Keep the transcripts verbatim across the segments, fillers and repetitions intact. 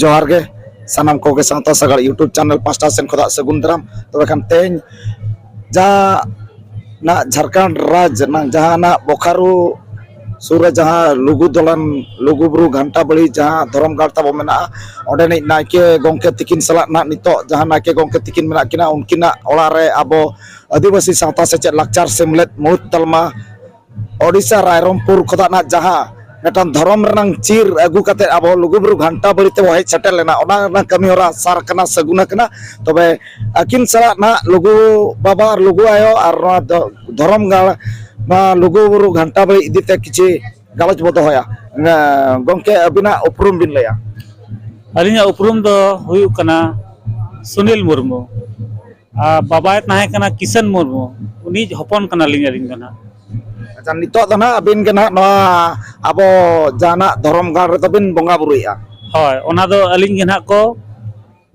ᱡᱚᱦᱟᱨ ᱜᱮ ᱥᱟᱱᱟᱢ ᱠᱚᱜᱮ, ᱥᱟᱶᱛᱟ ᱥᱟᱜᱟᱲ YouTube ᱪᱮᱱᱮᱞ ᱯᱟᱦᱴᱟ ᱥᱮᱱ ᱠᱷᱚᱱᱟᱜ ᱥᱟᱹᱜᱩᱱ ᱫᱟᱨᱟᱢ᱾ ᱛᱚᱵᱮ ᱠᱷᱟᱱ ᱛᱮᱦᱮᱧ ᱡᱟᱦᱟᱸ ᱱᱟᱜ ᱡᱷᱟᱲᱠᱷᱚᱸᱰ ᱨᱟᱡᱽ ᱨᱮᱱᱟᱜ ᱡᱟᱦᱟᱸ ᱱᱟᱜ ᱵᱳᱠᱟᱨᱳ ᱥᱩᱨ ᱨᱮ ᱡᱟᱦᱟᱸ ᱞᱩᱜᱩ ᱫᱚᱞᱟᱱ, ᱞᱩᱜᱩ ᱵᱩᱨᱩ ᱜᱷᱟᱱᱴᱟ ᱵᱟᱲᱤ ᱡᱟᱦᱟᱸ ᱫᱷᱚᱨᱚᱢ ᱜᱟᱲ ᱛᱟᱵᱚ ᱢᱮᱱᱟᱜᱼᱟ, ᱚᱸᱰᱮᱱᱤᱡ ᱱᱟᱭᱠᱮ ᱜᱚᱢᱠᱮ ᱛᱤᱠᱤᱱ ᱥᱟᱞᱟᱜ ᱱᱟᱜ ᱱᱤᱛᱚᱜ ᱡᱟᱦᱟᱸ ᱱᱟᱭᱠᱮ ᱜᱚᱢᱠᱮ ᱛᱤᱠᱤᱱ ᱢᱮᱱᱟᱜ ᱠᱤᱱᱟ, ᱩᱱᱠᱤᱱᱟᱜ ᱚᱲᱟᱜ ᱨᱮ ᱟᱵᱚ ᱟᱹᱫᱤᱵᱟᱹᱥᱤ ᱥᱟᱶᱛᱟ ᱥᱮᱪᱮᱫ ᱞᱟᱠᱪᱟᱨ ᱥᱮᱢᱞᱮᱫ ᱢᱩᱲᱩᱫ ᱛᱟᱞᱢᱟ ᱳᱰᱤᱥᱟ ᱨᱟᱭᱨᱚᱝᱯᱩᱨ ᱠᱷᱚᱱᱟᱜ ᱱᱟᱜ ᱡᱟᱦᱟᱸ ᱢᱤᱫᱴᱟᱝ ᱫᱷᱚᱨᱚᱢ ᱨᱮᱱᱟᱝ ᱪᱤᱨ ᱟᱹᱜᱩ ᱠᱟᱛᱮ ᱟᱵᱚ ᱞᱩᱜᱩᱵᱩᱨᱩ ᱜᱷᱟᱱᱴᱟ ᱵᱟᱲᱤ ᱛᱮᱵᱚ ᱦᱮᱡ ᱥᱮᱴᱮᱨ ᱞᱮᱱᱟ, ᱚᱱᱟ ᱨᱮᱱᱟᱜ ᱠᱟᱹᱢᱤ ᱦᱚᱨᱟ ᱥᱟᱨ ᱠᱟᱱᱟ, ᱥᱟᱹᱜᱩᱱ ᱟᱠᱟᱱᱟ᱾ ᱛᱚᱵᱮ ᱟᱹᱠᱤᱱ ᱥᱟᱞᱟᱜ ᱱᱟᱜ ᱞᱩᱜᱩ ᱵᱟᱵᱟ ᱟᱨ ᱞᱩᱜᱩ ᱟᱭᱳ ᱟᱨ ᱱᱚᱣᱟ ᱫᱚ ᱫᱷᱚᱨᱚᱢ ᱜᱟᱲ, ᱱᱚᱣᱟ ᱞᱩᱜᱩᱵᱩᱨᱩ ᱜᱷᱟᱱᱴᱟ ᱵᱟᱲᱤ ᱤᱫᱤ ᱛᱮ ᱠᱤᱪᱷᱤ ᱜᱟᱞᱚᱪ ᱵᱚ ᱫᱚᱦᱚᱭᱟ᱾ ᱮᱸ, ᱜᱚᱢᱠᱮ, ᱟᱹᱵᱤᱱᱟᱜ ᱩᱯᱨᱩᱢ ᱵᱤᱱ ᱞᱟᱹᱭᱟ? ᱟᱹᱞᱤᱧᱟᱜ ᱩᱯᱨᱩᱢ ᱫᱚ ᱦᱩᱭᱩᱜ ᱠᱟᱱᱟ ᱥᱩᱱᱤᱞ ᱢᱩᱨᱢᱩ᱾ ᱟᱨ ᱵᱟᱵᱟᱭ ᱛᱟᱦᱮᱸ ᱠᱟᱱᱟ ᱠᱤᱥᱟᱹᱱ ᱢᱩᱨᱢᱩ, ᱩᱱᱤᱭᱤᱡ ᱦᱚᱯᱚᱱ ᱠᱟᱱᱟᱞᱤᱧ ᱟᱹᱞᱤᱧ ᱫᱚ ᱱᱟᱦᱟᱜ᱾ ᱟᱪᱪᱷᱟ, ᱱᱤᱛᱚᱜ ᱫᱚ ᱱᱟᱦᱟᱜ ᱟᱹᱵᱤᱱ ᱜᱮ ᱱᱟᱦᱟᱜ ᱱᱚᱣᱟ ᱟᱵᱚ ᱡᱟᱦᱟᱱᱟᱜ ᱫᱷᱚᱨᱚᱢ ᱜᱟᱲ ᱨᱮᱫᱚ ᱵᱤᱱ ᱵᱚᱸᱜᱟ ᱵᱩᱨᱩᱭᱮᱫᱼᱟ? ᱦᱳᱭ, ᱚᱱᱟ ᱫᱚ ᱟᱹᱞᱤᱧ ᱜᱮ ᱱᱟᱦᱟᱜ ᱠᱚ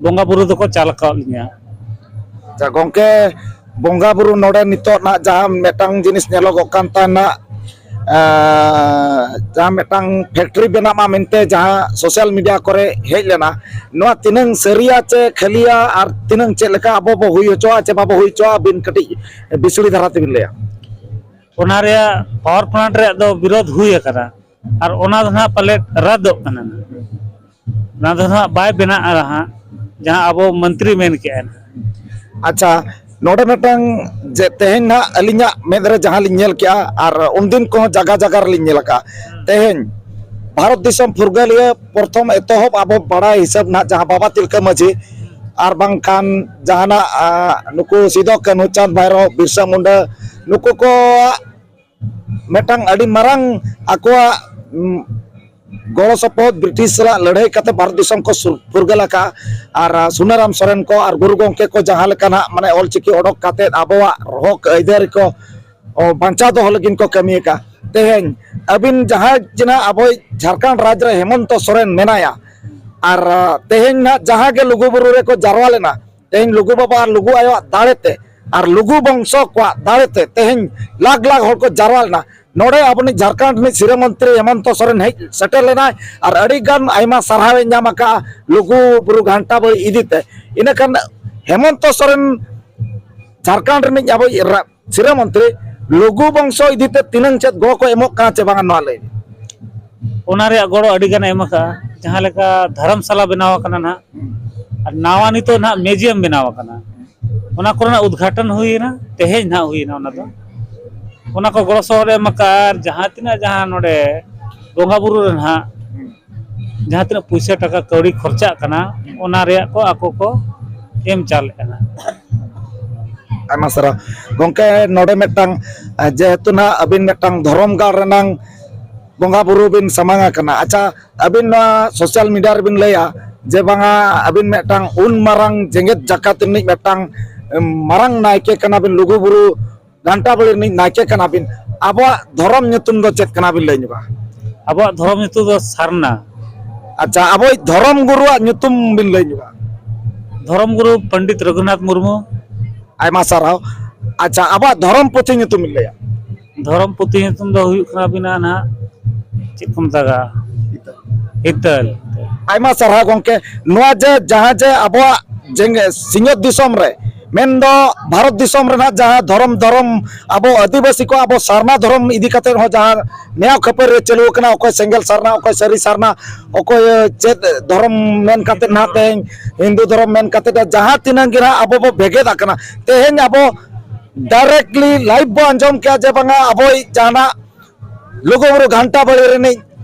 ᱵᱚᱸᱜᱟ ᱵᱩᱨᱩ ᱫᱚᱠᱚ ᱪᱟᱞ ᱟᱠᱟᱫ ᱞᱤᱧᱟ᱾ ᱟᱪᱪᱷᱟ ᱜᱚᱢᱠᱮ, ᱵᱚᱸᱜᱟ ᱵᱩᱨᱩ ᱱᱚᱰᱮ ᱱᱤᱛᱚᱜ ᱱᱟᱦᱟᱜ ᱡᱟᱦᱟᱸ ᱢᱤᱫᱴᱟᱝ ᱡᱤᱱᱤᱥ ᱧᱮᱞᱚᱜᱚᱜ ᱠᱟᱱ ᱛᱟᱦᱮᱱᱟ, ᱮᱸ, ᱡᱟᱦᱟᱸ ᱢᱤᱫᱴᱟᱝ ᱯᱷᱮᱠᱴᱨᱤ ᱵᱮᱱᱟᱜ ᱢᱟ ᱢᱮᱱᱛᱮ ᱡᱟᱦᱟᱸ ᱥᱳᱥᱟᱞ ᱢᱤᱰᱤᱭᱟ ᱠᱚᱨᱮ ᱦᱮᱡ ᱞᱮᱱᱟ, ᱱᱚᱣᱟ ᱛᱤᱱᱟᱹᱝ ᱥᱟᱹᱨᱤᱭᱟ ᱪᱮ ᱠᱷᱟᱹᱞᱤᱭᱟ ᱟᱨ ᱛᱤᱱᱟᱹᱝ ᱪᱮᱫ ᱞᱮᱠᱟ ᱟᱵᱚ ᱵᱚ ᱦᱩᱭ ᱦᱚᱪᱚᱣᱟ ᱪᱮ ᱵᱟᱵᱚ ᱦᱩᱭ ᱦᱚᱪᱚᱣᱟ, ᱟᱹᱵᱤᱱ ᱠᱟᱹᱴᱤᱡ ᱵᱤᱥᱲᱤ ᱫᱷᱟᱨᱟ ᱛᱮᱵᱤᱱ ᱞᱟᱹᱭᱟ᱾ ᱚᱱᱟ ᱨᱮᱭᱟᱜ ᱯᱟᱣᱟᱨ ᱯᱞᱟᱱᱴ ᱨᱮᱭᱟᱜ ᱫᱚ ᱵᱤᱨᱳᱫᱷ ᱦᱩᱭ ᱟᱠᱟᱱᱟ, ᱟᱨ ᱚᱱᱟ ᱫᱚ ᱱᱟᱦᱟᱜ ᱯᱟᱞᱮᱫ ᱨᱟᱫᱚᱜ ᱠᱟᱱᱟ᱾ ᱚᱱᱟ ᱫᱚ ᱱᱟᱦᱟᱜ ᱵᱟᱭ ᱵᱮᱱᱟᱜᱼᱟ ᱦᱟᱸᱜ, ᱡᱟᱦᱟᱸ ᱟᱵᱚ ᱢᱚᱱᱛᱨᱤ ᱢᱮᱱ ᱠᱮᱜᱼᱟ ᱱᱟᱦᱟᱜ᱾ ᱟᱪᱪᱷᱟ, ᱱᱚᱰᱮ ᱢᱤᱫᱴᱟᱝ ᱡᱮ ᱛᱮᱦᱮᱧ ᱱᱟᱦᱟᱜ ᱟᱹᱞᱤᱧᱟᱜ ᱢᱮᱫ ᱨᱮ ᱡᱟᱦᱟᱸ ᱞᱤᱧ ᱧᱮᱞ ᱠᱮᱜᱼᱟ ᱟᱨ ᱩᱱᱫᱤᱱ ᱠᱚᱦᱚᱸ ᱡᱟᱜᱟ ᱡᱟᱜᱟ ᱨᱮᱞᱤᱧ ᱧᱮᱞ ᱟᱠᱟᱜᱼᱟ, ᱛᱮᱦᱮᱧ ᱵᱷᱟᱨᱚᱛ ᱫᱤᱥᱚᱢ ᱯᱷᱩᱨᱜᱟᱹᱞᱤᱭᱟᱹ ᱯᱨᱚᱛᱷᱚᱢ ᱮᱛᱚᱦᱚᱵ ᱟᱵᱚ ᱵᱟᱲᱟᱭ ᱦᱤᱥᱟᱹᱵ ᱱᱟᱦᱟᱜ ᱡᱟᱦᱟᱸ ᱵᱟᱵᱟ ᱛᱤᱞᱠᱟᱹ ᱢᱟᱹᱡᱷᱤ ᱟᱨ ᱵᱟᱝᱠᱷᱟᱱ ᱡᱟᱦᱟᱱᱟᱜ, ᱟ, ᱱᱩᱠᱩ ᱥᱤᱫᱚ ᱠᱟᱹᱱᱦᱩ, ᱪᱟᱸᱫᱽ ᱵᱷᱟᱭᱨᱚ, ᱵᱤᱨᱥᱟ ᱢᱩᱱᱰᱟ, ᱱᱩᱠᱩ ᱠᱚᱣᱟᱜ ᱢᱤᱫᱴᱟᱝ ᱟᱹᱰᱤ ᱢᱟᱨᱟᱝ ᱟᱠᱚᱣᱟᱜ, ᱩᱢ, ᱜᱚᱲᱚ ᱥᱚᱯᱚᱦᱚᱫ ᱵᱨᱤᱴᱤᱥ ᱥᱟᱞᱟᱜ ᱞᱟᱹᱲᱦᱟᱹᱭ ᱠᱟᱛᱮ ᱵᱷᱟᱨᱚᱛ ᱫᱤᱥᱚᱢ ᱠᱚ ᱥᱩᱨ-, ᱯᱷᱩᱨᱜᱟᱹᱞ ᱟᱠᱟᱫᱼᱟ᱾ ᱟᱨ, ᱟ, ᱥᱩᱱᱟᱨᱟᱢ ᱥᱚᱨᱮᱱ ᱠᱚ ᱟᱨ ᱜᱩᱨᱩ ᱜᱚᱢᱠᱮ ᱠᱚ ᱡᱟᱦᱟᱸ ᱞᱮᱠᱟ ᱱᱟᱦᱟᱜ ᱢᱟᱱᱮ ᱚᱞᱪᱤᱠᱤ ᱚᱰᱚᱠ ᱠᱟᱛᱮ ᱟᱵᱚᱣᱟᱜ ᱦᱚᱠ ᱟᱹᱭᱫᱟᱹᱨᱤ ᱠᱚ, ᱚ, ᱵᱟᱧᱪᱟᱣ ᱫᱚᱦᱚ ᱞᱟᱹᱜᱤᱫ ᱠᱚ ᱠᱟᱹᱢᱤ ᱟᱠᱟᱫᱼᱟ᱾ ᱛᱮᱦᱮᱧ ᱟᱹᱵᱤᱱ ᱡᱟᱦᱟᱸᱭ ᱡᱮ ᱱᱟᱦᱟᱜ ᱟᱵᱚᱭᱤᱡ ᱡᱷᱟᱲᱠᱷᱚᱸᱰ ᱨᱟᱡᱽ ᱨᱮ ᱦᱮᱢᱚᱱᱛᱚ ᱥᱚᱨᱮᱱ ᱢᱮᱱᱟᱭᱟ, ᱟᱨ, ᱟ, ᱛᱮᱦᱮᱧ ᱱᱟᱦᱟᱜ ᱡᱟᱦᱟᱸ ᱜᱮ ᱞᱩᱜᱩᱵᱩᱨᱩ ᱨᱮᱠᱚ ᱡᱟᱨᱣᱟ ᱞᱮᱱᱟ, ᱛᱮᱦᱮᱧ ᱞᱩᱜᱩ ᱵᱟᱵᱟ ᱟᱨ ᱞᱩᱜᱩ ᱟᱭᱳᱣᱟᱜ ᱫᱟᱲᱮ ᱛᱮ ᱟᱨ ᱞᱩᱜᱩ ᱵᱚᱝᱥᱚ ᱠᱚᱣᱟᱜ ᱫᱟᱲᱮ ᱛᱮ ᱛᱮᱦᱮᱧ ᱞᱟᱠᱷ ᱞᱟᱠᱷ ᱦᱚᱲ ᱠᱚ ᱡᱟᱨᱣᱟ ᱞᱮᱱᱟ᱾ ᱱᱚᱰᱮ ᱟᱵᱚᱱᱤᱡ ᱡᱷᱟᱲᱠᱷᱚᱸᱰ ᱨᱤᱱᱤᱡ ᱥᱤᱨᱟᱹ ᱢᱚᱱᱛᱨᱤ ᱦᱮᱢᱚᱱᱛᱚ ᱥᱚᱨᱮᱱ ᱦᱮᱡ ᱥᱮᱴᱮᱨ ᱞᱮᱱᱟᱭ ᱟᱨ ᱟᱹᱰᱤ ᱜᱟᱱ ᱟᱭᱢᱟ ᱥᱟᱨᱦᱟᱣ ᱮ ᱧᱟᱢ ᱟᱠᱟᱫᱼᱟ ᱞᱩᱜᱩ ᱵᱩᱨᱩ ᱜᱷᱟᱱᱴᱟ ᱵᱟᱲᱤ ᱤᱫᱤ ᱛᱮ᱾ ᱤᱱᱟᱹ ᱠᱷᱟᱱ ᱦᱮᱢᱚᱱᱛᱚ ᱥᱚᱨᱮᱱ ᱡᱷᱟᱲᱠᱷᱚᱸᱰ ᱨᱤᱱᱤᱡ ᱟᱵᱚᱭᱤᱡ ᱨᱟ- ᱥᱤᱨᱟᱹ ᱢᱚᱱᱛᱨᱤ ᱞᱩᱜᱩ ᱵᱚᱝᱥᱚ ᱤᱫᱤ ᱛᱮ ᱛᱤᱱᱟᱹᱝ ᱪᱮᱫ ᱜᱚᱲᱚ ᱠᱚ ᱮᱢᱚᱜ ᱠᱟᱱᱟ ᱪᱮ ᱵᱟᱝᱟ, ᱱᱚᱣᱟ ᱞᱟᱹᱭ ᱵᱤᱱ᱾ ᱚᱱᱟ ᱨᱮᱭᱟᱜ ᱜᱚᱲᱚ ᱟᱹᱰᱤ ᱜᱟᱱ ᱮ ᱮᱢ ᱟᱠᱟᱫᱼᱟ᱾ ᱡᱟᱦᱟᱸ ᱞᱮᱠᱟ ᱫᱷᱚᱨᱚᱢᱥᱟᱞᱟ ᱵᱮᱱᱟᱣ ᱟᱠᱟᱱᱟ ᱱᱟᱦᱟᱜ, ᱟᱨ ᱱᱟᱣᱟ ᱱᱤᱛᱚᱜ ᱱᱟᱦᱟᱜ ᱢᱤᱭᱩᱡᱤᱭᱟᱢ ᱵᱮᱱᱟᱣ ᱟᱠᱟᱱᱟ, ᱚᱱᱟ ᱠᱚᱨᱮᱱᱟᱜ ᱩᱫᱽᱜᱷᱟᱴᱚᱱ ᱦᱩᱭᱮᱱᱟ, ᱛᱮᱦᱮᱧ ᱱᱟᱦᱟᱜ ᱦᱩᱭᱮᱱᱟ᱾ ᱚᱱᱟ ᱫᱚ, ᱚᱱᱟ ᱠᱚ ᱜᱚᱲᱚ ᱥᱚᱦᱚᱫ ᱮ ᱮᱢ ᱟᱠᱟᱫᱼᱟ᱾ ᱟᱨ ᱡᱟᱦᱟᱸ ᱛᱤᱱᱟᱹᱜ ᱡᱟᱦᱟᱸ ᱱᱚᱰᱮ ᱵᱚᱸᱜᱟ ᱵᱩᱨᱩ ᱨᱮ ᱱᱟᱦᱟᱜ ᱡᱟᱦᱟᱸ ᱛᱤᱱᱟᱹᱜ ᱯᱩᱭᱥᱟᱹ ᱴᱟᱠᱟ ᱠᱟᱹᱣᱰᱤ ᱠᱷᱚᱨᱪᱟᱜ ᱠᱟᱱᱟ, ᱚᱱᱟ ᱨᱮᱭᱟᱜ ᱠᱚ ᱟᱠᱚ ᱠᱚ ᱮᱢ ᱪᱟᱞ ᱠᱟᱱᱟ᱾ ᱟᱭᱢᱟ ᱥᱟᱨᱦᱟᱣ ᱜᱚᱢᱠᱮ᱾ ᱱᱚᱰᱮ ᱢᱤᱫᱴᱟᱝ, ᱡᱮᱦᱮᱛᱩ ᱱᱟᱦᱟᱜ ᱟᱹᱵᱤᱱ ᱢᱤᱫᱴᱟᱝ ᱫᱷᱚᱨᱚᱢ ᱜᱟᱲ ᱨᱮᱱᱟᱝ ᱵᱚᱸᱜᱟ ᱵᱩᱨᱩ ᱵᱤᱱ ᱥᱟᱢᱟᱝ ᱟᱠᱟᱱᱟ, ᱟᱪᱪᱷᱟ, ᱟᱹᱵᱤᱱ ᱱᱚᱣᱟ ᱥᱳᱥᱟᱞ ᱢᱤᱰᱤᱭᱟ ᱨᱮᱵᱤᱱ ᱞᱟᱹᱭᱟ ᱡᱮ ᱵᱟᱝᱟ ᱟᱹᱵᱤᱱ ᱢᱤᱫᱴᱟᱝ ᱩᱱ ᱢᱟᱨᱟᱝ ᱡᱮᱜᱮᱛ ᱡᱟᱠᱟᱛ ᱨᱤᱱᱤᱡ ᱢᱤᱫᱴᱟᱝ ᱢᱟᱨᱟᱝ ᱱᱟᱭᱠᱮ ᱠᱟᱱᱟ ᱵᱤᱱ, ᱞᱩᱜᱩ ᱵᱩᱨᱩ ᱜᱷᱟᱱᱴᱟ ᱵᱟᱲᱤ ᱨᱤᱱᱤᱡ ᱱᱟᱭᱠᱮ ᱠᱟᱱᱟ ᱵᱤᱱ, ᱟᱵᱚᱣᱟᱜ ᱫᱷᱚᱨᱚᱢ ᱧᱩᱛᱩᱢ ᱫᱚ ᱪᱮᱫ ᱠᱟᱱᱟ ᱵᱤᱱ ᱞᱟᱹᱭ ᱧᱚᱜᱟ? ᱟᱵᱚᱣᱟᱜ ᱫᱷᱚᱨᱚᱢ ᱧᱩᱛᱩᱢ ᱫᱚ ᱥᱟᱨᱱᱟ᱾ ᱟᱪᱪᱷᱟ, ᱟᱵᱚᱭᱤᱡ ᱫᱷᱚᱨᱚᱢ ᱜᱩᱨᱩᱣᱟᱜ ᱧᱩᱛᱩᱢ ᱵᱤᱱ ᱞᱟᱹᱭ ᱧᱚᱜᱟ? ᱫᱷᱚᱨᱚᱢ ᱜᱩᱨᱩ ᱯᱚᱱᱰᱤᱛ ᱨᱚᱜᱷᱩᱱᱟᱛᱷ ᱢᱩᱨᱢᱩ᱾ ᱟᱭᱢᱟ ᱥᱟᱨᱦᱟᱣ᱾ ᱟᱪᱪᱷᱟ, ᱟᱵᱚᱣᱟᱜ ᱫᱷᱚᱨᱚᱢ ᱯᱩᱛᱷᱤ ᱧᱩᱛᱩᱢ ᱵᱤᱱ ᱞᱟᱹᱭᱟ? ᱫᱷᱚᱨᱚᱢ ᱯᱩᱛᱷᱤ ᱧᱩᱛᱩᱢ ᱫᱚ ᱦᱩᱭᱩᱜ ᱠᱟᱱᱟ ᱟᱵᱤᱱᱟᱜ ᱱᱟᱦᱟᱜ, ᱪᱮᱫ ᱠᱚ ᱢᱮᱛᱟᱜᱼᱟ, ᱦᱤᱛᱟᱹᱞ᱾ ᱟᱭᱢᱟ ᱥᱟᱨᱦᱟᱣ ᱜᱚᱢᱠᱮ᱾ ᱱᱚᱣᱟ ᱡᱮ ᱡᱟᱦᱟᱸ ᱡᱮ ᱟᱵᱚᱣᱟᱜ ᱡᱮᱜᱮ- ᱥᱤᱧᱚᱛ ᱫᱤᱥᱚᱢ ᱨᱮ ᱢᱮᱱᱫᱚ ᱵᱷᱟᱨᱚᱛ ᱫᱤᱥᱚᱢ ᱨᱮᱱᱟᱜ ᱡᱟᱦᱟᱸ ᱫᱷᱚᱨᱚᱢ ᱫᱷᱚᱨᱚᱢ ᱟᱵᱚ ᱟᱹᱫᱤᱵᱟᱹᱥᱤ ᱠᱚ ᱟᱵᱚ ᱥᱟᱨᱱᱟ ᱫᱷᱚᱨᱚᱢ ᱤᱫᱤ ᱠᱟᱛᱮ ᱦᱚᱸ ᱡᱟᱦᱟᱸ ᱱᱮᱭᱟᱣ ᱠᱷᱟᱹᱯᱟᱹᱨᱤ ᱨᱮ ᱪᱟᱹᱞᱩ ᱟᱠᱟᱱᱟ, ᱚᱠᱚᱭ ᱥᱮᱸᱜᱮᱞ ᱥᱟᱨᱱᱟ, ᱚᱠᱚᱭ ᱥᱟᱹᱨᱤ ᱥᱟᱨᱱᱟ, ᱚᱠᱚᱭ ᱪᱮᱫ ᱫᱷᱚᱨᱚᱢ ᱢᱮᱱ ᱠᱟᱛᱮ ᱱᱟᱦᱟᱜ ᱛᱮᱦᱮᱧ ᱦᱤᱱᱫᱩ ᱫᱷᱚᱨᱚᱢ ᱢᱮᱱ ᱠᱟᱛᱮ ᱡᱟᱦᱟᱸ ᱛᱤᱱᱟᱹᱜ ᱜᱮ ᱱᱟᱦᱟᱜ ᱟᱵᱚ ᱵᱚ ᱵᱷᱮᱜᱮᱫ ᱟᱠᱟᱱᱟ, ᱛᱮᱦᱮᱧ ᱟᱵᱚ ᱰᱟᱭᱨᱮᱠᱴᱞᱤ ᱞᱟᱭᱤᱵᱷ ᱵᱚ ᱟᱸᱡᱚᱢ ᱠᱮᱜᱼᱟ ᱡᱮ ᱵᱟᱝᱟ ᱟᱵᱚᱭᱤᱡ ᱡᱟᱦᱟᱱᱟᱜ ᱞᱩᱜᱩᱵᱩᱨᱩ ᱜᱷᱟᱱᱴᱟ ᱵᱟᱲᱤ ᱨᱤᱱᱤᱡ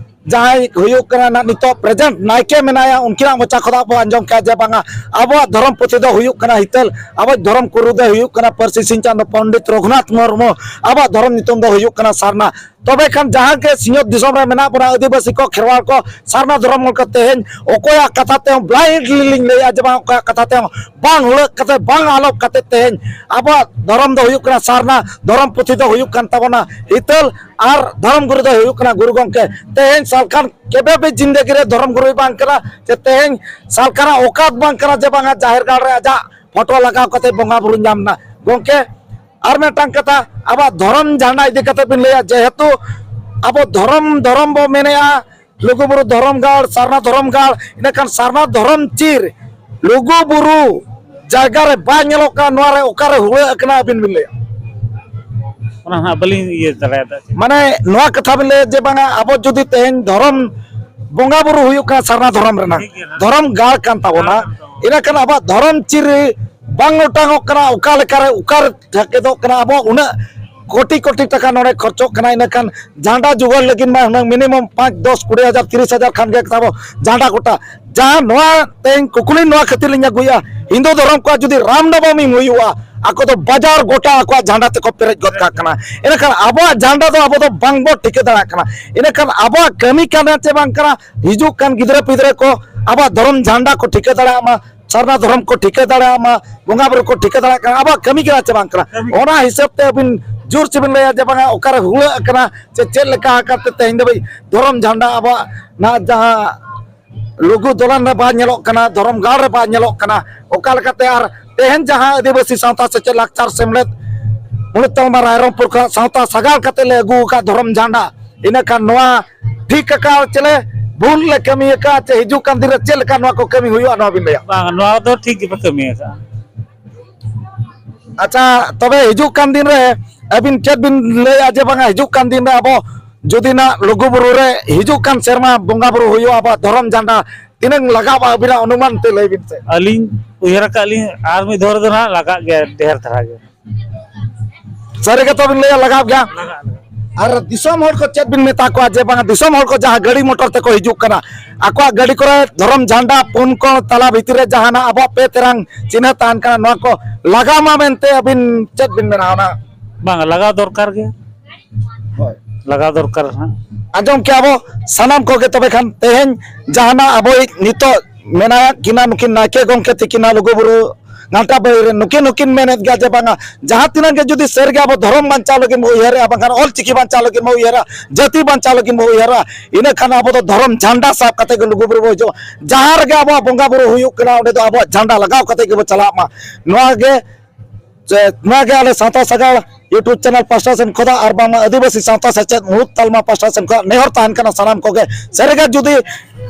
ᱡᱟᱦᱟᱸᱭ ᱦᱩᱭᱩᱜ ᱠᱟᱱᱟ ᱱᱟᱜ ᱱᱤᱛᱚᱜ ᱯᱨᱮᱡᱮᱱᱴ ᱱᱟᱭᱠᱮ ᱢᱮᱱᱟᱭᱟ, ᱩᱱᱠᱤᱱᱟᱜ ᱢᱚᱪᱟ ᱠᱷᱚᱱᱟᱜ ᱵᱚ ᱟᱸᱡᱚᱢ ᱠᱮᱜᱼᱟ ᱡᱮ ᱵᱟᱝᱟ ᱟᱵᱚᱣᱟᱜ ᱫᱷᱚᱨᱚᱢ ᱯᱩᱛᱷᱤ ᱫᱚ ᱦᱩᱭᱩᱜ ᱠᱟᱱᱟ ᱦᱤᱛᱟᱹᱞ, ᱟᱵᱚᱣᱟᱜ ᱫᱷᱚᱨᱚᱢ ᱜᱩᱨᱩ ᱫᱚᱭ ᱦᱩᱭᱩᱜ ᱠᱟᱱᱟ ᱯᱟᱹᱨᱥᱤ ᱥᱤᱧ ᱪᱟᱸᱫᱚ ᱯᱚᱱᱰᱤᱛ ᱨᱚᱜᱷᱩᱱᱟᱛᱷ ᱢᱩᱨᱢᱩ, ᱟᱵᱚᱣᱟᱜ ᱫᱷᱚᱨᱚᱢ ᱧᱩᱛᱩᱢ ᱫᱚ ᱦᱩᱭᱩᱜ ᱠᱟᱱᱟ ᱥᱟᱨᱱᱟ᱾ ᱛᱚᱵᱮ ᱠᱷᱟᱱ ᱡᱟᱦᱟᱸ ᱜᱮ ᱥᱤᱧᱚᱛ ᱫᱤᱥᱚᱢ ᱨᱮ ᱢᱮᱱᱟᱜ ᱵᱚᱱᱟ ᱟᱹᱫᱤᱵᱟᱹᱥᱤ ᱠᱚ, ᱠᱷᱮᱨᱣᱟᱲ ᱠᱚ, ᱥᱟᱨᱱᱟ ᱫᱷᱚᱨᱚᱢ ᱦᱚᱲ ᱠᱚ, ᱛᱮᱦᱮᱧ ᱚᱠᱚᱭᱟᱜ ᱠᱟᱛᱷᱟ ᱛᱮᱦᱚᱸ blindly ᱞᱤᱧ ᱞᱟᱹᱭᱮᱜᱼᱟ ᱡᱮ ᱵᱟᱝ, ᱚᱠᱚᱭᱟᱜ ᱠᱟᱛᱷᱟ ᱛᱮᱦᱚᱸ ᱵᱟᱝ ᱦᱩᱲᱟᱹᱜ ᱠᱟᱛᱮ, ᱵᱟᱝ ᱟᱞᱚᱯ ᱠᱟᱛᱮ ᱛᱮᱦᱮᱧ ᱟᱵᱚᱣᱟᱜ ᱫᱷᱚᱨᱚᱢ ᱫᱚ ᱦᱩᱭᱩᱜ ᱠᱟᱱᱟ ᱥᱟᱨᱱᱟ, ᱫᱷᱚᱨᱚᱢ ᱯᱩᱛᱷᱤ ᱫᱚ ᱦᱩᱭᱩᱜ ᱠᱟᱱ ᱛᱟᱵᱚᱱᱟ ᱦᱤᱛᱟᱹᱞ, ᱟᱨ ᱫᱷᱚᱨᱚᱢ ᱜᱩᱨᱩ ᱫᱚᱭ ᱦᱩᱭᱩᱜ ᱠᱟᱱᱟ ᱜᱩᱨᱩ ᱜᱚᱢᱠᱮ᱾ ᱛᱮᱦᱮᱧ ᱥᱟᱞᱠᱷᱟᱱ ᱠᱮᱵᱮ ᱵᱤ ᱡᱤᱱᱫᱮᱜᱤ ᱨᱮ ᱫᱷᱚᱨᱚᱢ ᱜᱩᱨᱩᱭ ᱵᱟᱝ ᱠᱟᱱᱟ, ᱡᱮ ᱛᱮᱦᱮᱧ ᱥᱟᱞᱠᱷᱟᱱᱟᱜ ᱚᱠᱟᱛ ᱵᱟᱝ ᱠᱟᱱᱟ ᱡᱮ ᱵᱟᱝᱟ ᱡᱟᱦᱮᱨ ᱜᱟᱲ ᱨᱮ ᱟᱡᱟᱜ ᱯᱷᱳᱴᱳ ᱞᱟᱜᱟᱣ ᱠᱟᱛᱮ ᱵᱚᱸᱜᱟ ᱵᱩᱨᱩ ᱧᱟᱢ ᱮᱱᱟ᱾ ᱜᱚᱢᱠᱮ, ᱟᱨ ᱢᱤᱫᱴᱟᱝ ᱠᱟᱛᱷᱟ, ᱟᱵᱚᱣᱟᱜ ᱫᱷᱚᱨᱚᱢ ᱡᱷᱟᱱᱰᱟ ᱤᱫᱤ ᱠᱟᱛᱮ ᱵᱤᱱ ᱞᱟᱹᱭᱟ, ᱡᱮᱦᱮᱛᱩ ᱟᱵᱚ ᱫᱷᱚᱨᱚᱢ, ᱫᱷᱚᱨᱚᱢ ᱵᱚ ᱢᱮᱱᱮᱜᱼᱟ, ᱞᱩᱜᱩᱵᱩᱨᱩ ᱫᱷᱚᱨᱚᱢ ᱜᱟᱲ, ᱥᱟᱨᱱᱟ ᱫᱷᱚᱨᱚᱢ ᱜᱟᱲ, ᱤᱱᱟᱹᱠᱷᱟᱱ ᱥᱟᱨᱱᱟ ᱫᱷᱚᱨᱚᱢ ᱪᱤᱨ ᱞᱩᱜᱩᱵᱩᱨᱩ ᱡᱟᱭᱜᱟ ᱨᱮ ᱵᱟᱭ ᱧᱮᱞᱚᱜ ᱠᱟᱱᱟ, ᱱᱚᱣᱟ ᱨᱮ ᱚᱠᱟᱨᱮ ᱦᱩᱲᱟᱹᱜ ᱠᱟᱱᱟ, ᱟᱹᱵᱤᱱ ᱵᱤᱱ ᱞᱟᱹᱭᱟ? ᱚᱱᱟ ᱦᱟᱸᱜ ᱵᱟᱹᱞᱤᱧ ᱤᱭᱟᱹ ᱫᱟᱲᱮᱭᱟᱫᱟ᱾ ᱢᱟᱱᱮ ᱱᱚᱣᱟ ᱠᱟᱛᱷᱟ ᱵᱤᱱ ᱞᱟᱹᱭᱟ ᱡᱮ ᱵᱟᱝᱟ, ᱟᱵᱚ ᱡᱩᱫᱤ ᱛᱮᱦᱮᱧ ᱫᱷᱚᱨᱚᱢ ᱵᱚᱸᱜᱟ ᱵᱩᱨᱩ ᱦᱩᱭᱩᱜ ᱠᱟᱱᱟ ᱥᱟᱨᱱᱟ ᱫᱷᱚᱨᱚᱢ ᱨᱮᱱᱟᱜ, ᱴᱷᱤᱠ ᱜᱮᱭᱟ, ᱦᱮᱸ᱾ ᱫᱷᱚᱨᱚᱢ ᱜᱟᱲ ᱠᱟᱱ ᱛᱟᱵᱚᱱᱟ, ᱜᱟᱲ ᱠᱟᱱ ᱛᱟᱵᱚᱱᱟ᱾ ᱤᱱᱟᱹᱠᱷᱟᱱ ᱟᱵᱚᱣᱟᱜ ᱫᱷᱚᱨᱚᱢ ᱪᱤᱨ ᱵᱟᱝ ᱚᱴᱟᱝᱚᱜ ᱠᱟᱱᱟ, ᱚᱠᱟ ᱞᱮᱠᱟᱨᱮ, ᱚᱠᱟᱨᱮ ᱴᱷᱮᱠᱮᱫᱚᱜ ᱠᱟᱱᱟ? ᱟᱵᱚᱣᱟᱜ ᱩᱱᱟᱹᱜ ᱠᱳᱴᱤ ᱠᱳᱴᱤ ᱴᱟᱠᱟ ᱱᱚᱰᱮ ᱠᱷᱚᱨᱪᱚᱜ ᱠᱟᱱᱟ, ᱤᱱᱟᱹᱠᱷᱟᱱ ᱡᱷᱟᱱᱰᱟ ᱡᱩᱜᱟᱹᱲ ᱞᱟᱹᱜᱤᱫ ᱢᱟ ᱦᱩᱱᱟᱹᱝ ᱢᱤᱱᱤᱢᱟᱢ ᱯᱟᱸᱪ, ᱫᱚᱥ, ᱠᱩᱲᱤ ᱦᱟᱡᱟᱨ, ᱛᱤᱨᱤᱥ ᱦᱟᱡᱟᱨ ᱠᱷᱟᱱ ᱜᱮ ᱛᱟᱵᱚ ᱡᱷᱟᱱᱰᱟ ᱜᱚᱴᱟ᱾ ᱡᱟᱦᱟᱸ ᱱᱚᱣᱟ ᱛᱮᱦᱮᱧ ᱠᱩᱠᱞᱤ ᱱᱚᱣᱟ ᱠᱷᱟᱹᱛᱤᱨ ᱞᱤᱧ ᱟᱹᱜᱩᱭᱟ, ᱦᱤᱱᱫᱩ ᱫᱷᱚᱨᱚᱢ ᱠᱚᱣᱟᱜ ᱡᱩᱫᱤ ᱨᱟᱢ ᱱᱚᱵᱚᱢᱤ ᱦᱩᱭᱩᱜᱼᱟ, ᱟᱠᱚ ᱫᱚ ᱵᱟᱡᱟᱨ ᱜᱚᱴᱟ ᱟᱠᱚᱣᱟᱜ ᱡᱷᱟᱱᱰᱟ ᱛᱮᱠᱚ ᱯᱮᱨᱮᱡ ᱜᱚᱫ ᱠᱟᱜ ᱠᱟᱱᱟ᱾ ᱮᱱᱠᱷᱟᱱ ᱟᱵᱚᱣᱟᱜ ᱡᱷᱟᱱᱰᱟ ᱫᱚ ᱟᱵᱚ ᱫᱚ ᱵᱟᱝᱵᱚ ᱴᱷᱤᱠᱟᱹ ᱫᱟᱲᱮᱭᱟᱜ ᱠᱟᱱᱟ᱾ ᱮᱱᱠᱷᱟᱱ ᱟᱵᱚᱣᱟᱜ ᱠᱟᱹᱢᱤ ᱠᱟᱱᱟ ᱪᱮ ᱵᱟᱝ ᱠᱟᱱᱟ, ᱦᱤᱡᱩᱜ ᱠᱟᱱ ᱜᱤᱫᱽᱨᱟᱹ ᱯᱤᱫᱽᱨᱟᱹ ᱠᱚ ᱟᱵᱚᱣᱟᱜ ᱫᱷᱚᱨᱚᱢ ᱡᱷᱟᱱᱰᱟ ᱠᱚ ᱴᱷᱤᱠᱟᱹ ᱫᱟᱲᱮᱭᱟᱜ ᱢᱟ, ᱥᱟᱨᱱᱟ ᱫᱷᱚᱨᱚᱢ ᱠᱚ ᱴᱷᱤᱠᱟᱹ ᱫᱟᱲᱮᱭᱟᱜ ᱢᱟ, ᱵᱚᱸᱜᱟ ᱵᱩᱨᱩ ᱠᱚ ᱴᱷᱤᱠᱟᱹ ᱫᱟᱲᱮᱭᱟᱜ ᱠᱟᱱᱟ, ᱟᱵᱚᱣᱟᱜ ᱠᱟᱹᱢᱤ ᱠᱟᱱᱟ ᱪᱮ ᱵᱟᱝ ᱠᱟᱱᱟ? ᱠᱟᱹᱢᱤ᱾ ᱚᱱᱟ ᱦᱤᱥᱟᱹᱵ ᱛᱮ ᱟᱹᱵᱤᱱ ᱡᱳᱨ ᱪᱮᱵᱤᱱ ᱞᱟᱹᱭᱟ ᱡᱮ ᱵᱟᱝᱟ, ᱚᱠᱟᱨᱮ ᱦᱩᱲᱟᱹᱜ ᱠᱟᱱᱟ ᱥᱮ ᱪᱮᱫ ᱞᱮᱠᱟ ᱟᱠᱟᱨ ᱛᱮ ᱛᱮᱦᱮᱧ ᱫᱷᱟᱹᱵᱤᱡ ᱫᱷᱚᱨᱚᱢ ᱡᱷᱟᱱᱰᱟ ᱟᱵᱚᱣᱟᱜ ᱱᱟᱜ ᱡᱟᱦᱟᱸ ᱞᱩᱜᱩ ᱫᱚᱞᱟᱱ ᱨᱮ ᱵᱟᱭ ᱧᱮᱞᱚᱜ ᱠᱟᱱᱟ, ᱫᱷᱚᱨᱚᱢ ᱜᱟᱲ ᱨᱮ ᱵᱟᱭ ᱧᱮᱞᱚᱜ ᱠᱟᱱᱟ, ᱚᱠᱟ ᱞᱮᱠᱟᱛᱮ ᱟᱨ ᱛᱮᱦᱮᱧ ᱡᱟᱦᱟᱸ ᱟᱹᱫᱤᱵᱟᱹᱥᱤ ᱥᱟᱶᱛᱟ ᱥᱮᱪᱮᱫ ᱞᱟᱠᱪᱟᱨ ᱥᱮᱢᱞᱮᱫ ᱢᱩᱬᱩᱫ ᱛᱟᱞᱢᱟ ᱨᱟᱭᱨᱚᱝᱯᱩᱨ ᱠᱷᱚᱱᱟᱜ ᱥᱟᱶᱛᱟ ᱥᱟᱜᱟᱲ ᱠᱟᱛᱮ ᱞᱮ ᱟᱹᱜᱩ ᱟᱠᱟᱫ ᱫᱷᱚᱨᱚᱢ ᱡᱷᱟᱱᱰᱟ, ᱤᱱᱟᱹᱠᱷᱟᱱ ᱱᱚᱣᱟ ᱴᱷᱤᱠ ᱟᱠᱟᱫ ᱪᱮᱞᱮ ᱵᱷᱩᱞ ᱞᱮ ᱠᱟᱹᱢᱤ ᱟᱠᱟᱫ ᱪᱮ ᱦᱤᱡᱩᱜ ᱠᱟᱱ ᱫᱤᱱ ᱨᱮ ᱪᱮᱫ ᱞᱮᱠᱟ ᱱᱚᱣᱟ ᱠᱚ ᱠᱟᱹᱢᱤ ᱦᱩᱭᱩᱜᱼᱟ, ᱱᱚᱣᱟ ᱵᱤᱱ ᱞᱟᱹᱭᱟ? ᱵᱟᱝ, ᱱᱚᱣᱟ ᱫᱚ ᱴᱷᱤᱠ ᱜᱮᱯᱮ ᱠᱟᱹᱢᱤ ᱟᱠᱟᱫᱼᱟ᱾ ᱟᱪᱪᱷᱟ, ᱛᱚᱵᱮ ᱦᱤᱡᱩᱜ ᱠᱟᱱ ᱫᱤᱱ ᱨᱮ ᱟᱹᱵᱤᱱ ᱪᱮᱫ ᱵᱤᱱ ᱞᱟᱹᱭᱟ ᱡᱮ ᱵᱟᱝᱟ, ᱦᱤᱡᱩᱜ ᱠᱟᱱ ᱫᱤᱱ ᱨᱮ ᱟᱵᱚ ᱡᱩᱫᱤ ᱱᱟᱜ ᱞᱩᱜᱩ ᱵᱩᱨᱩ ᱨᱮ ᱦᱤᱡᱩᱜ ᱠᱟᱱ ᱥᱮᱨᱢᱟ ᱵᱚᱸᱜᱟ ᱵᱩᱨᱩ ᱦᱩᱭᱩᱜᱼᱟ, ᱟᱵᱚᱣᱟᱜ ᱫᱷᱚᱨᱚᱢ ᱡᱷᱟᱱᱰᱟ ᱛᱤᱱᱟᱹᱝ ᱞᱟᱜᱟᱜᱼᱟ, ᱟᱹᱵᱤᱱᱟᱜ ᱚᱱᱩᱢᱟᱱ ᱛᱮ ᱞᱟᱹᱭ ᱵᱤᱱ ᱥᱮ? ᱟᱹᱞᱤᱧ ᱩᱭᱦᱟᱹᱨ ᱟᱠᱟᱫ ᱞᱤᱧ ᱟᱨ ᱢᱤᱫ ᱫᱷᱟᱣ ᱨᱮᱫᱚ ᱱᱟᱦᱟᱜ ᱞᱟᱜᱟᱜ ᱜᱮᱭᱟ ᱰᱷᱮᱨ ᱫᱷᱟᱨᱟ ᱜᱮ᱾ ᱥᱟᱹᱨᱤ ᱜᱮᱛᱚ ᱵᱤᱱ ᱞᱟᱹᱭᱟ, ᱞᱟᱜᱟᱜ ᱜᱮᱭᱟ? ᱞᱟᱜᱟᱜ, ᱞᱟᱜᱟᱜ᱾ ᱟᱨ ᱫᱤᱥᱚᱢ ᱦᱚᱲ ᱠᱚ ᱪᱮᱫ ᱵᱤᱱ ᱢᱮᱛᱟ ᱠᱚᱣᱟ ᱡᱮ ᱵᱟᱝᱟ, ᱫᱤᱥᱚᱢ ᱦᱚᱲ ᱠᱚ ᱡᱟᱦᱟᱸ ᱜᱟᱹᱰᱤ ᱢᱚᱴᱚᱨ ᱛᱮᱠᱚ ᱦᱤᱡᱩᱜ ᱠᱟᱱᱟ, ᱟᱠᱚᱣᱟᱜ ᱜᱟᱹᱰᱤ ᱠᱚᱨᱮ ᱫᱷᱚᱨᱚᱢ ᱡᱷᱟᱱᱰᱟ ᱯᱩᱱ ᱠᱚᱬ ᱛᱟᱞᱟ ᱵᱷᱤᱛᱤᱨ ᱨᱮ ᱡᱟᱦᱟᱱᱟᱜ ᱟᱵᱚᱣᱟᱜ ᱯᱮ ᱛᱮᱨᱟᱝ ᱪᱤᱱᱦᱟᱹ ᱛᱟᱦᱮᱱ ᱠᱟᱱᱟ, ᱱᱚᱣᱟ ᱠᱚ ᱞᱟᱜᱟᱣ ᱢᱟ ᱢᱮᱱᱛᱮ ᱟᱹᱵᱤᱱ ᱪᱮᱫ ᱵᱤᱱ ᱢᱮᱱᱟ ᱚᱱᱟ? ᱵᱟᱝ, ᱞᱟᱜᱟᱣ ᱫᱚᱨᱠᱟᱨ ᱜᱮ᱾ ᱦᱳᱭ᱾ ᱞᱟᱜᱟᱣ ᱫᱚᱨᱠᱟᱨ ᱦᱟᱸᱜ᱾ ᱟᱸᱡᱚᱢ ᱠᱮᱜᱼᱟ ᱵᱚ ᱥᱟᱱᱟᱢ ᱠᱚᱜᱮ᱾ ᱛᱚᱵᱮ ᱠᱷᱟᱱ ᱛᱮᱦᱮᱧ ᱡᱟᱦᱟᱱᱟᱜ ᱟᱵᱚᱭᱤᱡ ᱱᱤᱛᱚᱜ ᱢᱮᱱᱟᱭᱟ ᱠᱤᱱᱟ, ᱱᱩᱠᱤᱱ ᱱᱟᱭᱠᱮ ᱜᱚᱢᱠᱮ ᱛᱤᱠᱤᱱᱟ ᱞᱩᱜᱩ ᱵᱩᱨᱩ ᱜᱷᱟᱱᱴᱟ ᱵᱟᱹᱭ ᱨᱮ ᱱᱩᱠᱤᱱ ᱦᱚᱸᱠᱤᱱ ᱢᱮᱱᱮᱫ ᱜᱮᱭᱟ ᱡᱮ ᱵᱟᱝᱟ, ᱡᱟᱦᱟᱸ ᱛᱤᱱᱟᱹᱜ ᱜᱮ ᱡᱩᱫᱤ ᱥᱟᱹᱨᱤ ᱜᱮ ᱟᱵᱚ ᱫᱷᱚᱨᱚᱢ ᱵᱟᱧᱪᱟᱣ ᱞᱟᱹᱜᱤᱫ ᱵᱚ ᱩᱭᱦᱟᱹᱨᱮᱜᱼᱟ, ᱵᱟᱝᱠᱷᱟᱱ ᱚᱞ ᱪᱤᱠᱤ ᱵᱟᱧᱪᱟᱣ ᱞᱟᱹᱜᱤᱫ ᱵᱚ ᱩᱭᱦᱟᱹᱨᱟ, ᱡᱟᱹᱛᱤ ᱵᱟᱧᱪᱟᱣ ᱞᱟᱹᱜᱤᱫ ᱵᱚ ᱩᱭᱦᱟᱹᱨᱟ, ᱤᱱᱟᱹ ᱠᱷᱟᱱ ᱟᱵᱚ ᱫᱚ ᱫᱷᱚᱨᱚᱢ ᱡᱷᱟᱱᱰᱟ ᱥᱟᱵ ᱠᱟᱛᱮ ᱜᱮ ᱞᱩᱜᱩ ᱵᱩᱨᱩ ᱵᱚ ᱦᱤᱡᱩᱜᱼᱟ᱾ ᱡᱟᱦᱟᱸ ᱨᱮᱜᱮ ᱟᱵᱚᱣᱟᱜ ᱵᱚᱸᱜᱟ ᱵᱩᱨᱩ ᱦᱩᱭᱩᱜ ᱠᱟᱱᱟ, ᱚᱸᱰᱮ ᱫᱚ ᱟᱵᱚᱣᱟᱜ ᱡᱷᱟᱱᱰᱟ ᱞᱟᱜᱟᱣ ᱠᱟᱛᱮ ᱜᱮᱵᱚ ᱪᱟᱞᱟᱜ ᱢᱟ᱾ ᱱᱚᱣᱟ ᱜᱮ ᱱᱚᱣᱟ ᱜᱮ ᱟᱞᱮ ᱥᱟᱶᱛᱟ ᱥᱟᱜᱟᱲ YouTube ᱪᱮᱱᱮᱞ ᱯᱟᱥᱴᱟ ᱥᱮᱱ ᱠᱷᱚᱱᱟᱜ ᱟᱨ ᱵᱟᱝᱢᱟ ᱟᱹᱫᱤᱵᱟᱹᱥᱤ ᱥᱟᱶᱛᱟ ᱥᱮᱪᱮᱫ ᱢᱩᱲᱩᱫ ᱛᱟᱞᱢᱟ ᱯᱟᱥᱴᱟ ᱥᱮᱱ ᱠᱷᱚᱱᱟᱜ ᱱᱮᱦᱚᱨ ᱛᱟᱦᱮᱱ ᱠᱟᱱᱟ ᱥᱟᱱᱟᱢ ᱠᱚᱜᱮ᱾ ᱥᱟᱹᱨᱤᱜᱮ ᱡᱩᱫᱤ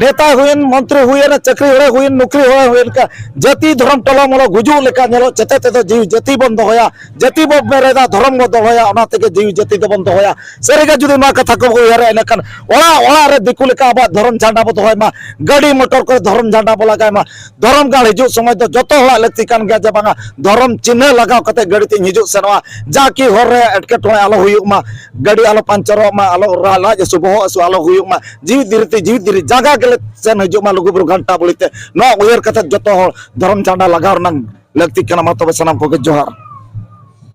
ᱱᱮᱛᱟ ᱦᱩᱭᱮᱱ, ᱢᱚᱱᱛᱨᱤ ᱦᱩᱭᱮᱱ, ᱪᱟᱹᱠᱨᱤ ᱦᱚᱲᱮ ᱦᱩᱭᱮᱱ, ᱱᱚᱠᱨᱤ ᱦᱚᱲᱮ ᱦᱩᱭᱮᱱ, ᱠᱟ ᱡᱟᱹᱛᱤ ᱫᱷᱚᱨᱚᱢ ᱴᱚᱞᱚ ᱢᱚᱞᱚ ᱜᱩᱡᱩᱜ ᱞᱮᱠᱟ ᱧᱮᱞᱚᱜ ᱪᱮᱛᱮ ᱛᱮᱫᱚ ᱡᱤᱣᱤ ᱡᱟᱹᱛᱤ ᱵᱚᱱ ᱫᱚᱦᱚᱭᱟ, ᱡᱟᱹᱛᱤ ᱵᱚᱱ ᱵᱮᱨᱮᱫᱟ, ᱫᱷᱚᱨᱚᱢ ᱵᱚᱱ ᱫᱚᱦᱚᱭᱟ, ᱚᱱᱟ ᱛᱮᱜᱮ ᱡᱤᱣᱤ ᱡᱟᱹᱛᱤ ᱫᱚᱵᱚᱱ ᱫᱚᱦᱚᱭᱟ᱾ ᱥᱟᱹᱨᱤᱜᱮ ᱡᱩᱫᱤ ᱱᱚᱣᱟ ᱠᱟᱛᱷᱟ ᱠᱚ ᱩᱭᱦᱟᱹᱨᱟ, ᱤᱱᱟᱹᱠᱷᱟᱱ ᱚᱲᱟᱜ ᱚᱲᱟᱜ ᱨᱮ ᱫᱤᱠᱩ ᱞᱮᱠᱟ ᱟᱵᱚᱣᱟᱜ ᱫᱷᱚᱨᱚᱢ ᱡᱷᱟᱱᱰᱟ ᱵᱚ ᱫᱚᱦᱚᱭ ᱢᱟ, ᱜᱟᱹᱰᱤ ᱢᱚᱴᱚᱨ ᱠᱚᱨᱮ ᱫᱷᱚᱨᱚᱢ ᱡᱷᱟᱱᱰᱟ ᱵᱚ ᱞᱟᱜᱟᱭ ᱢᱟ᱾ ᱫᱷᱚᱨᱚᱢ ᱜᱟᱲ ᱦᱤᱡᱩᱜ ᱥᱚᱢᱚᱭ ᱫᱚ ᱡᱚᱛᱚ ᱦᱚᱲᱟᱜ ᱞᱟᱹᱠᱛᱤ ᱠᱟᱱ ᱜᱮᱭᱟ ᱡᱮ ᱵᱟᱝᱟ ᱫᱷᱚᱨᱚᱢ ᱪᱤᱱᱦᱟᱹ ᱞᱟᱜᱟᱣ ᱠᱟᱛᱮ ᱜᱟᱹᱰᱤ ᱛᱤᱧ ᱦᱤᱡᱩᱜ ᱥᱮᱱᱚᱜᱼᱟ, ᱡᱟ ᱠᱤ ᱦᱚᱨ ᱨᱮ ᱮᱴᱠᱮᱴᱚᱬᱮ ᱟᱞᱚ ᱦᱩᱭᱩᱜ ᱢᱟ, ᱜᱟᱹᱰᱤ ᱟᱞᱚ ᱯᱟᱧᱪᱟᱨᱚᱜ ᱢᱟ, ᱟᱞᱚ ᱨᱟ-, ᱞᱟᱡ ᱦᱟᱹᱥᱩ ᱵᱚᱦᱚᱜ ᱦᱟᱹᱥᱩ ᱟᱞᱚ ᱦᱩᱭᱩᱜ ᱢᱟ, ᱡᱤᱣᱤ ᱫᱤᱨᱤ ᱛᱮ ᱡᱤᱣᱤ ᱫᱤᱨᱤ ᱡᱟᱭᱜᱟ ᱜᱮᱞᱮ ᱥᱮᱱ ᱦᱤᱡᱩᱜ ᱢᱟ ᱞᱩᱜᱩ ᱵᱩᱨᱩ ᱜᱷᱟᱱᱴᱟ ᱵᱩᱲᱤ ᱛᱮ᱾ ᱱᱚᱣᱟ ᱩᱭᱦᱟᱹᱨ ᱠᱟᱛᱮ ᱡᱚᱛᱚ ᱦᱚᱲ ᱫᱷᱚᱨᱚᱢ ᱡᱷᱟᱱᱰᱟ ᱞᱟᱜᱟᱣ ᱨᱮᱱᱟᱜ ᱞᱟᱹᱠᱛᱤ ᱠᱟᱱᱟ᱾ ᱢᱟ ᱛᱚᱵᱮ ᱥᱟᱱᱟᱢ ᱠᱚᱜᱮ ᱡᱚᱦᱟᱨ᱾